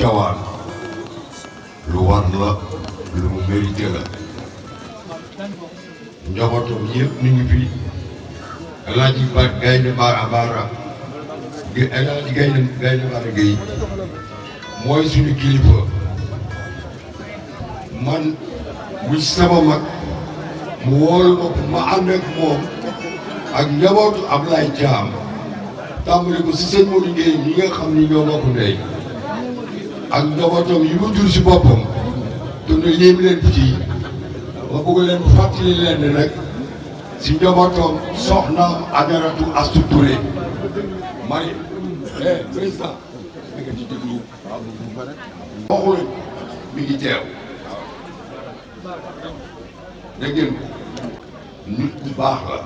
Tivaouane lu war la lu mu mérité la njabootam yëpp ñu ngi fi El Hadj Gaynde Bara El Hadj Gaynde Bara Gueye mooy suñu kilifa man bu sama mag mu wóolu ma ko ma ànd ak moom ak njabootu Ablaye Thiam tàmbali ko si seen Modou Gueye ñi nga xam ni ñoo bokk ndey ak njabootam yi mu jur si boppam te ne lim leen fii ma bëgg leen fàttali leen ne nag si njabootam soxnaam Ajaratu Astu Touré mari président mi ngi ci déglu waxul mi ngi teew dégg ngeen ko nit ku baax la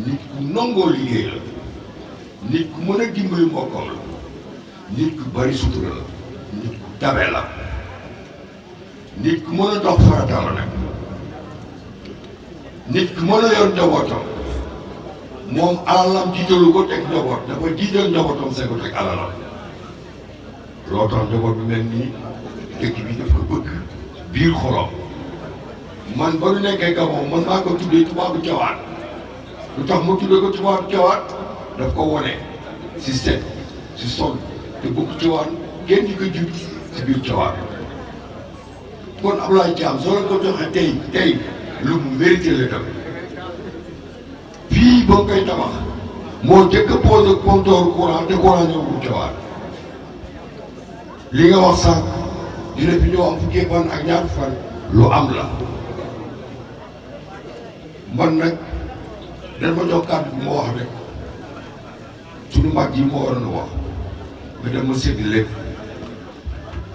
nit ku nangoo liggéey la nit ku mën a dimbali mbokkam la nit ku bari sutura la nit ku tabe la nit ku mën a dox farata la nag nit ku mën a yor njabootam moom alalam jiitalu ko teg njaboot dafa jiital njabootam see ko teg alalam loo tax njaboot bi mel nii dëkk bi daf ko bëgg biir xolom man ba ñu nekkee Gabon man maa ko tuddee tubaabu Tivaouane lu tax ma tuddee ko tubaabu Tivaouane daf ko wone si set si sol te bëgg Tivaouane kenn di ko jub si biir Tivaouane kon Ablaye Thiam soo leen ko joxe tey lu mu mérité la dem fii ba koy tabax moo jëkk a posé compteur courant te courant ñëwul Tivaouane li nga wax sànq dina fi ñëw am fukki fan ak ñaar fan lu am la man nag dañ ma jox kàddu bi ma wax rek suñu mag yi moo waroon a wax mais dama sédd lépp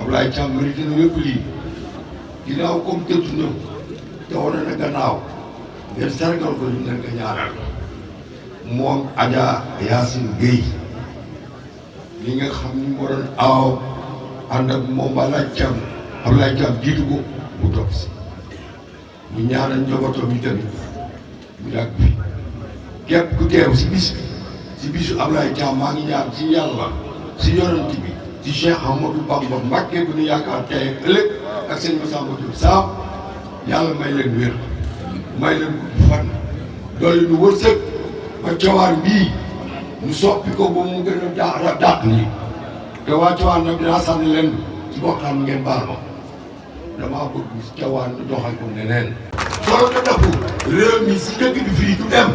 Ablaye Thiam mérité na lépp lii ginnaaw comme tëdd na te wane na gannaaw ngeen sargal ko ñu leen ko ñaanal moom Adja Yacine Gueye li nga xam ni moo doon aw ànd ak moom Ablaye Thiam jiitu ko mu topp si ñu ñaanal njabootam yi tamit mu yàgg fi képp ku teew si bis bi si bisu Ablaye Thiam maa ngi ñaan si yàlla si yonent bi si Cheikh Ahmadou Bamba Mbacké bu ñu yaakaar tey ak ëllëg ak seen Massamba Diop Sam yàlla may leen wér may leen gudd fan doole nu wërsëg ba Tivaouane bii ñu soppi ko ba mu gën a dàq nii te waa Tivaouane nag dinaa sànni leen si waxtaan ngeen baal ma damaa bëgg si Tivaouane ñu doxal ko neneen soo ko defu réew mi si dëkk bi fii du dem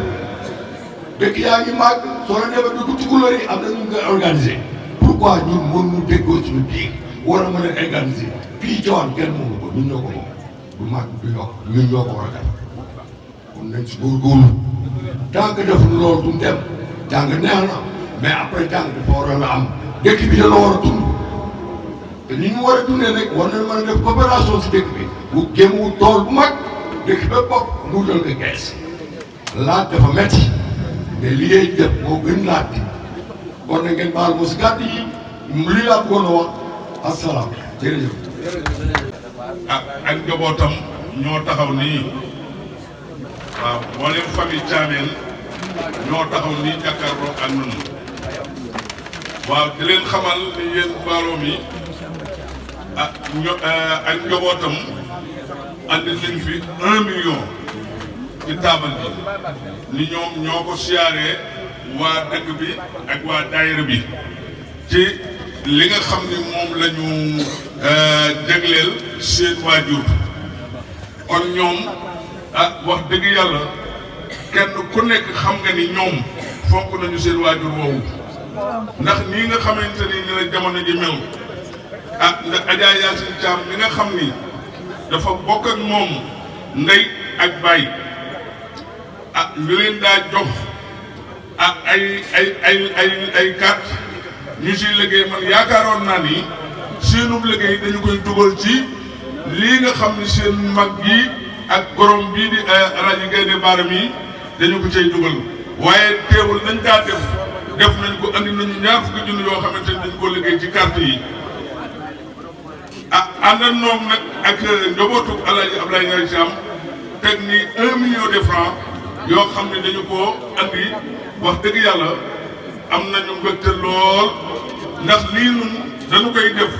dëkk yaa ngi màgg soo la demee dugg ci couleur yi am na ñu koy organiser pourquoi ñun mën ñu déggoo suñu biir war a mën a organiser fii Tivaouane kenn mënu ko ñun ñoo ko moom du màgg du yokk ñun ñoo ko war a def kon nañ si góorgóorlu tant que defuñu loolu duñ dem jàng neex na mais après jàng dafa waroon a am dëkk bi dana war a dund te ni ñu war a dundee nag war nañ mën a def coopération si dëkk bi bu gémmu tool bu mag dëkk ba bopp mu dal ko gees laaj dafa metti mais liggéey def moo gën laaj bi kon na ngeen baal mo si gàtt yi li laa bëggoon a wax asalaam jërëjëf ak njabootam ñoo taxaw nii waaw mboolem famille Thiamène ñoo taxaw nii jàkkaarloo ak ñun waaw di leen xamal ni yéen mbooloo mi ak njabootam andi nañ fi 1 million ci taabal bi ni ñoom ñoo ko siyaaree waa dëkk bi ak waa daayira bi ci li nga xam ni moom la ñu jagleel seen waajur kon ñoom wax dëgg yàlla kenn ku nekk xam nga ni ñoom fonk nañu seen waajur woowu ndax nii nga xamante ni la jamono ji mel ndax Adja Yacine Thiam mi nga xam ni dafa bokk ak moom ndey ak baay ñu leen daa jox ay carte ñu siy liggéey man yaakaaroon naa ni seenub liggéey dañu koy dugal ci lii nga xam ni seen mag yi ak gorom bii di El Hadj Gaynde Bara mi dañu ko cay dugal waaye teewul nañ daa def nañ ko andi nañu ñaar fukki junni yoo xamante ni dañ ko liggéey ci carte yi àndandoo nag ak njabootu El Hadj Abdoulaye Thiam teg ni 1 million de francs yoo xam ne dañu koo andi wax dëgg yàlla am nañu mbégte lool ndax lii nun dañu koy def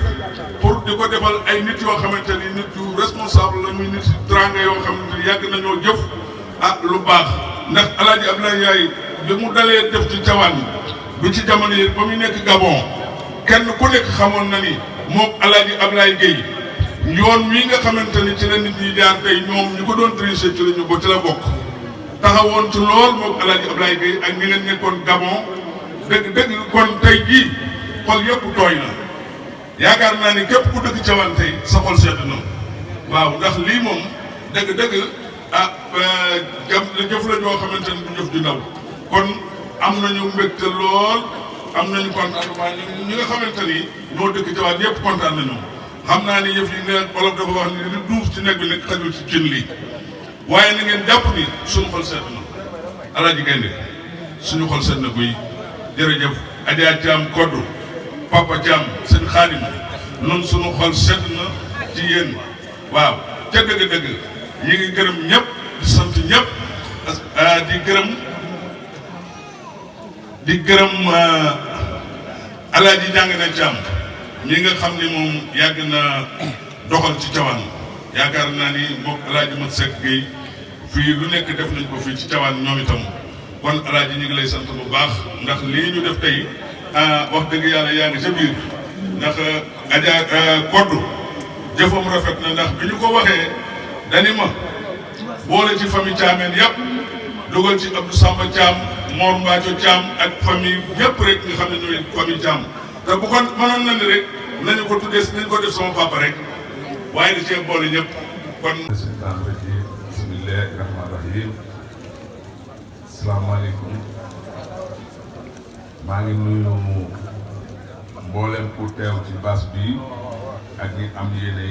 pour di ko defal ay nit yoo xamante ni nit yu responsable la muy nit tranga yoo xamante ni yàgg nañoo jëf lu baax ndax Alaaji Abdoulaye Yaay bi mu dalee def ci Tivaouane bi ci jamono yi ba muy nekk Gabon kenn ku nekk xamoon na ni moom Alaaji Abdoulaye Gueye yoon wi nga xamante ni ci la nit ñi jaar tey ñoom ñu ko doon tricher ci la ñu ci la bokk taxawoon ci lool moom Alaaji Abdoulaye Gueye ak ñi ngeen nekkoon Gabon dëgg kon tey jii xol yëpp tooy na yaakaar naa ni képp ku dëkk Tivaouane tey sa xol sedd na waaw ndax lii moom dëgg jëf la ñoo xamante ni du jëf ju ndaw kon am nañu mbégte lool am nañu contentement ñi nga xamante ni ñoo dëkk Tivaouane yëpp kontaan nañu xam naa ni yëf yi nga olof dafa wax ni li duuf ci nekk bi nekk xajul ci cin lii waaye na ngeen jàpp ni suñu xol sedd na Alaaji Gaynde suñu xol sedd na guy jërëjëf Adja Thiam Koddu Papa Thiam sëñ Xaadim noonu suñu xol sedd na ci yéen waaw ca dëgg-dëgg ñi ngi gërëm ñëpp di sant ñëpp di gërëm Alaaji jàng na Thiam ñi nga xam ni moom yàgg na doxal ci Tivaouane yaakaar naa ni moom Alaaji Mat Seck Gueye fii lu nekk def nañ ko fii ci Tivaouane ñoom itam kon Alaaji ñu ngi lay sant bu baax ndax lii ñu def tey wax dëgg yàlla yaa ngi ca biir ndax Adja Koddu jëfam rafet na ndax bi ñu ko waxee dani ma boole ci famille Thiamène yëpp dugal ci Abdou Samba Thiam Mor Mbathio Thiam ak famille yëpp rek nga xam ne ñooy famille Thiam te bu ko mënoon na ni rek nañu ko tuddee nañu ko def sama papa rek waaye da cee boole ñëpp kon. bismillahi rahmaani rahim asalaamaaleykum maa ngi nuyu mboolem ku teew ci baas bi ak ñi am yéene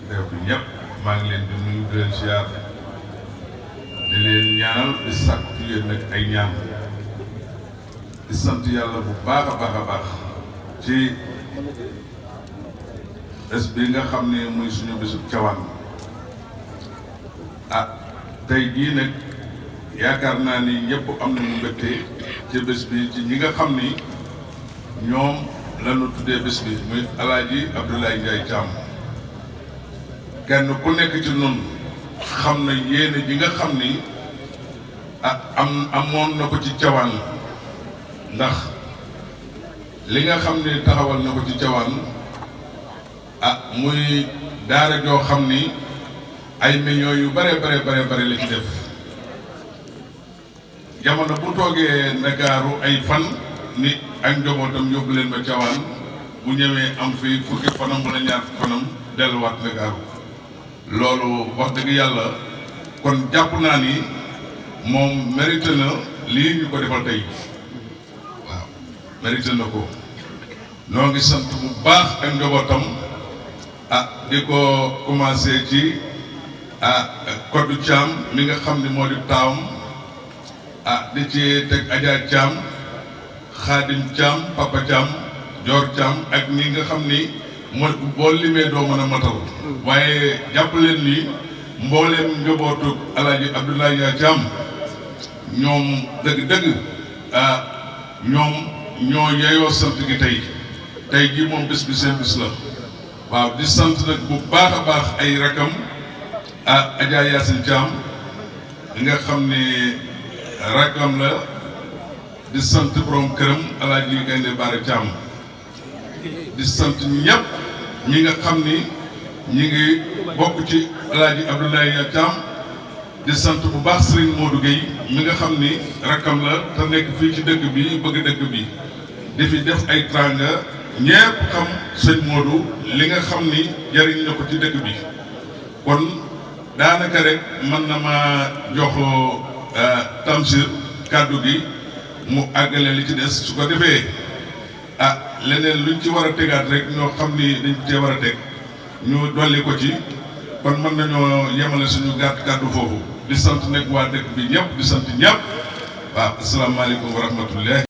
teew bi ñëpp maa ngi leen di nuyu di leen siyaar di leen ñaanal di sàkku ci yéen nag ay ñaan di sant yàlla bu baax a baax ci bés bi nga xam ne muy suñu bésu Tivaouane tey jii nag yaakaar naa ni ñëpp am nañu mbégte ci bés bi ci ñi nga xam ni ñoom lañu tuddee bés bi muy Alaaji Abdoulaye Ndiaye Thiam kenn ku nekk ci noonu xam na yéene ji nga xam ni amoon na ko ci Tivaouane ndax li nga xam ni taxawal na ko ci Tivaouane muy daara joo xam ni ay millions yu bare la ci def jamono bu toogee Ndakaaru ay fan ni ak njabootam yóbbu leen ba Tivaouane bu ñëwee am fi fukki fanam wala ñaar fukki fanam delluwaat Ndakaaru loolu wax dëgg yàlla kon jàpp naa ni moom mérité na lii ñu ko defal tey waaw mérité na ko noo ngi sant bu baax ak njabootam di ko commencé ci Koddu Thiam mi nga xam ni moo di taawam di ci teg Adja Thiam Xaadim Thiam Papa Thiam Dior Thiam ak ñi nga xam ni mooy boo limee doo mën a matal waaye jàpp leen ni mbooleem njabootu Alaaji Abdoulaye Yaay Thiam ñoom dëgg-dëgg ñoom ñoo yeyoo sant gi tey jii moom bés bi seen bis la waaw di sant nag bu baax a baax ay rakam Adja Yacine Thiam nga xam ne rakam la di sant borom këram Alaaji Gaynde Bara Thiam di sant ñëpp ñi nga xam ni ñi ngi bokk ci Alaaji Abdoulaye Yaay Thiam di sant bu baax Serigne Modou Gueye mi nga xam ni rakam la te nekk fii ci dëkk bi bëgg dëkk bi di fi def ay tranga ñëpp xam sëñ Modou li nga xam ni jariñ na ko ci dëkk bi kon daanaka rek mën na ma jox Tamsir kàddu gi mu àggale li ci des su ko defee leneen luñ ci war a tegaat rek ñoo xam ni dañ cee war a teg ñu dolli ko ci kon mën nañoo yemale suñu gàtt kàddu foofu di sant nag waa dëkk bi ñëpp di sant ñëpp waaw asalaamaaleykum wa rahmatullah